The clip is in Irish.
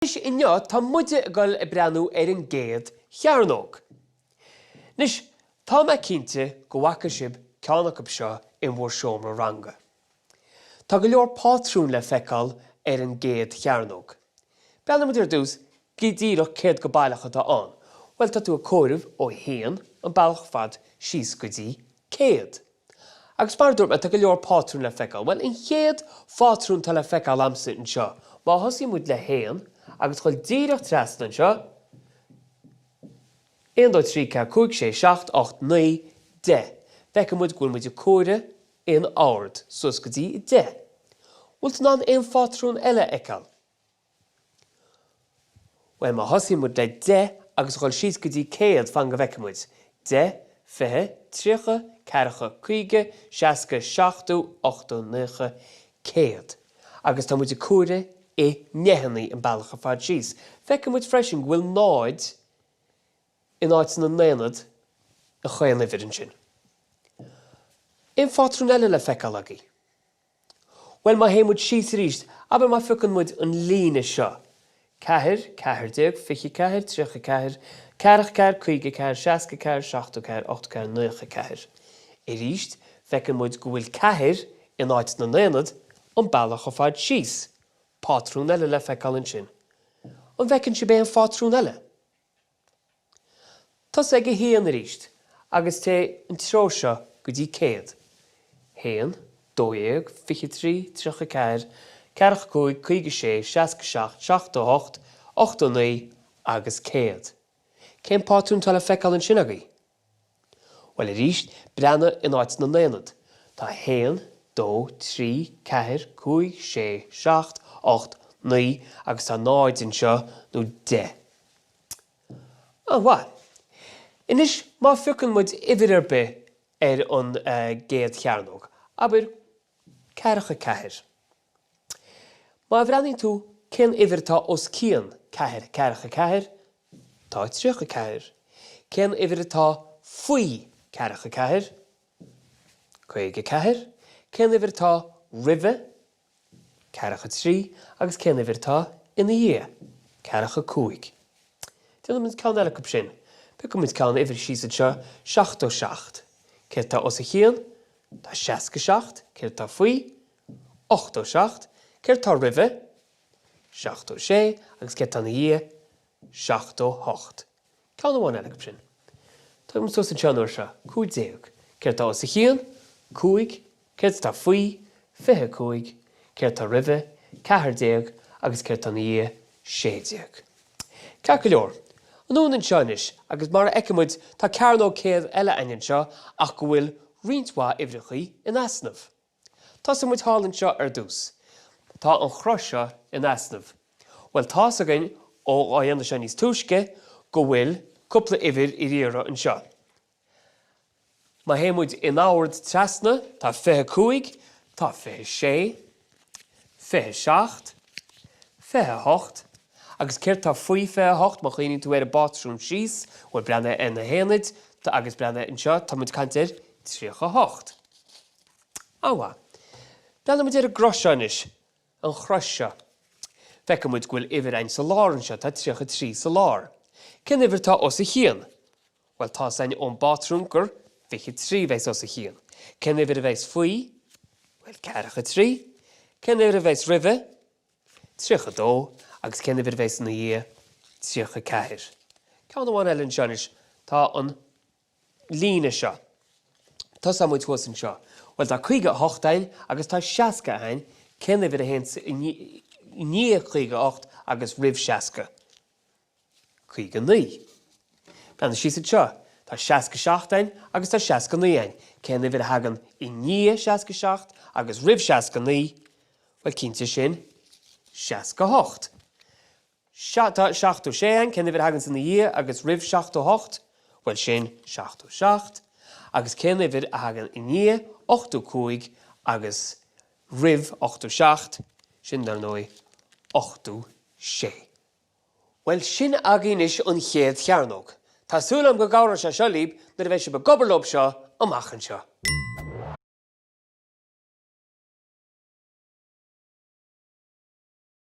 Anois inniu tá muide ag dul ag breathnú ar an gcéad chearnóg. Anois tá mé cinnte go bhfaca sibh ceann acu seo in bhur seomra ranga. Tá go leor pátrún le feiceáil ar an gcéad chearnóg. Breathnóidh muid ar dtús go díreach céard go baileach atá ann. Bhuel tá tú ag comhaireamh ó haon an bealach ar fad síos go dtí 100. Agus mar a dúirt mé, tá go leor pátrún le feiceáil. Bhuel, an chéad phátrún atá le feiceáil a'msa anseo, má thosaíonn muid le haon agus dhul díreach trasna anseo, 1, 2, 3, 4, 5, 6, 7, 8, 9, 10, feicfidh muid go bhfuil muid ag comhaireamh in ord suas go dtí 10. Bhfuil tú in ann aon phátrún eile a fheiceáil? Bhuel, má thosaíonn muid le 10 agus a dhul síos go dtí 100, fan go bhfeicfidh muid. 10, 20, 30, 40, 50, 60, 70, 80, 90, 100. Agus tá muid ag comhaireamh i ndeicheanna an bealach ar fad síos. Feicfidh muid freisin go bhfuil náid in áit na n-aonad i chaon uimhir ansin. Aon phátrún eile le feiceáil agaibh? Bhuel, má théann muid síos arís, abair má phiocann muid an líne seo, 4, 14, 24, 34, 44, 54, 64, 74, 84, 94. Arís, feiceann muid go bhfuil ceathair in áit na n-aonad an bealach ar fad síos. Pátrún eile le feiceáil ansin. An bhfeiceann sibh aon phátrún eile? Tosaigh ag a haon arís agus téigh an treo seo go dtí 100. 1, 12, 23, 34, 45, 56, 67, 78, 89 agus 100. Cén pátrún atá le feiceáil ansin agaibh? Bhuel arís, breathnaigh in áit na n-aonad. Tá 1, 2, 3, 4, 5, 6, 7, 8, 9 agus tá 0 anseo nó 10. An-mhaith. Anois má phiocann muid uimhir ar bith ar an gcéad chearnóg, abair 44. Má bhreathnaíonn tú cén uimhir atá os cionn 4, 44, tá 34. Cén uimhir atá faoi 44? 54. Cén uimhir atá roimhe? 43 agus cén uimhir atá ina dhiaidh? 45. Déanfaidh muid ceann eile acu sin. Piocfaidh muid ceann uimhir síos anseo, 77. Céard atá os a chionn? Tá 67. Céard atá faoi? 87. Céard atá roimhe? 76. Agus céard atá ina dhiaidh? 78. Ceann amháin eile acu sin. Tógfaidh muid suas anseo an uair seo. 15. Céard atá os a chionn? 5. Céard atá faoi? 25. Céard atá roimhe? 14. Agus céard atá ina dhiaidh? 16. Ceart go leor. Anonn anseo anois, agus mar a fheiceann muid, tá cearnóg 100 eile againn anseo ach go bhfuil roinnt mhaith uimhreachaí in easnamh. Tosóidh muid thall anseo ar dtús. Tá an chrois seo in easnamh. Bhuel, tá's againn ó á dhéanamh seo níos túisce go bhfuil cúpla uimhir ar iarraidh anseo. Má théann muid in ord trasna, tá 25, tá 26, 27, 28, agus céard tá faoi 28 má chuimhníonn tú ar an bpátrún síos, bhuel breathnaigh ar na haonaid agus breathnaigh anseo, tá muid ag caint ar 38. An-mhaith. Breathnóidh muid ar an gcrois seo anois, an chrois seo. Feiceann muid go bhfuil uimhir againn sa lár anseo, tá 33 sa lár. Cén uimhir atá os a chionn? Bhuel, tá's againn ón bpátrún gur 23 a bheas os a chionn. Cén uimhir a bheas faoi? Bhuel, 43. Cén uimhir a bheas roimhe? 32. Agus cén uimhir a bheas ina dhiaidh? 34. Ceann amháin eile anseo anois, tá an líne seo. Tosóidh muid thuas anseo. Bhuel, tá 58 againn agus tá 60 againn, cén uimhir a théann i ndiaidh 58 agus roimh 60? 59. Breathnaigh síos anseo. Tá 67 againn agus tá 69 againn. Cén uimhir a thagann i ndiaidh 67 agus roimh 69? Bhuel, cinnte, sin 68. Sea, tá 76 againn, cén uimhir a thaganns ina dhiaidh agus roimh 78? Bhuel, sin 77. Agus cén uimhir a thagann i ndiaidh 85 agus roimh 87? Sin, dar ndóigh, 86. Bhuel, sin agaibh anois an chéad chearnóg. Tá súil agam go gcabhróidh sé seo libh nuair a bheidh sibh ag obair leo seo amach anseo.